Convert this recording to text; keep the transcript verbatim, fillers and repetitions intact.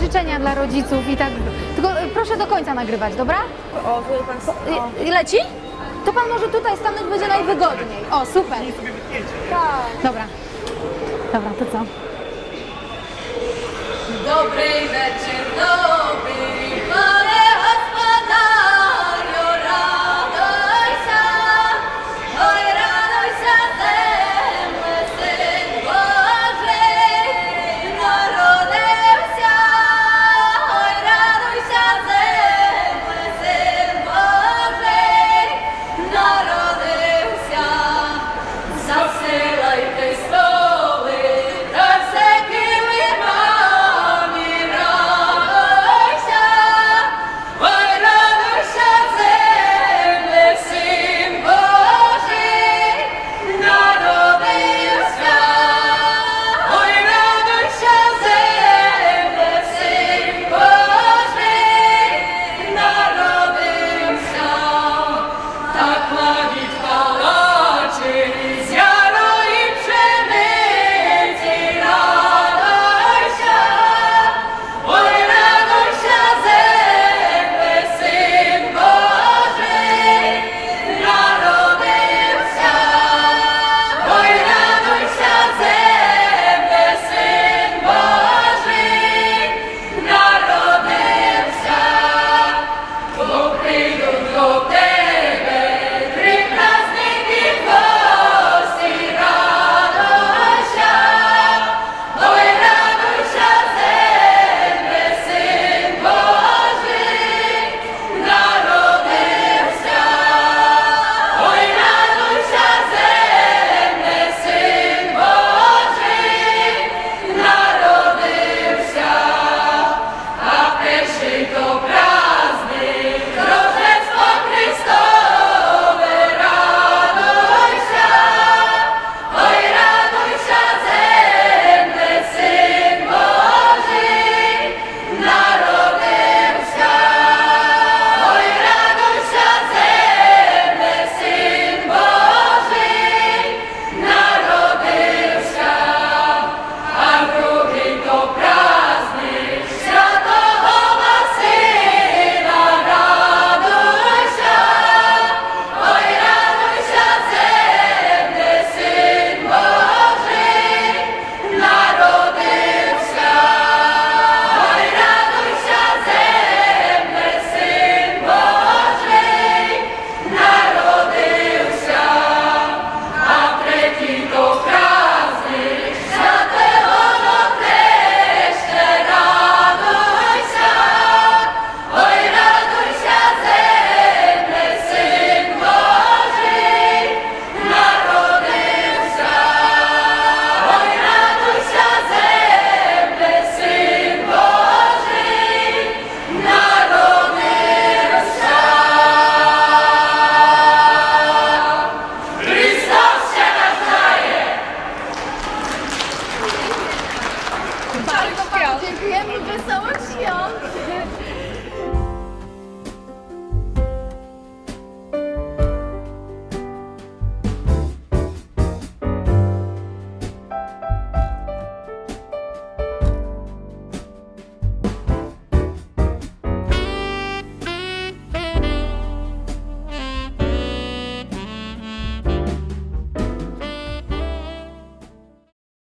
Życzenia dla rodziców i tak. Tylko e, proszę do końca nagrywać, dobra? O, tutaj pan... O. I, i leci? To pan może tutaj stanąć, będzie najwygodniej. O, super. Tak. Dobra. Dobra, to co? Добрий вечір, добрий, пане господарю, радуйся, ой, радуйся, земле, син Божий народився. Ой, радуйся, земле, син Божий народився. Засилайте столи, та все килимами, радуйся. Ой, радуйся, земле, син Божий народився. Ой, радуйся, земле, син Божий народився. Та кладіть калачі з ярої пшениці, радуйся. Ой, радуйся, земле, син Божий народився. Ой, радуйся, земле, син Божий народився. Бо прийдуть до тебе три праздники, гості, радуйся. Ой, радуйся, земле, син Божий народився. Ой, радуйся, земле, син Божий народився. А перший то праздник Рождество Христове, радуйся. Ой, радуйся, земле, син Божий народився. Ой, радуйся, земле, син Божий народився. А другий то праздник Святого Василя, радуйся. Ой, радуйся, земле, син Божий народився. Ой, радуйся, земле, син Божий народився. А третій то праздник Святого Хрещення, радуйся. Ой, радуйся, земле, син Божий народився. Ой, радуйся, земле, син Божий народився. Христос ся рождає! Bardzo dziękujemy, wesołych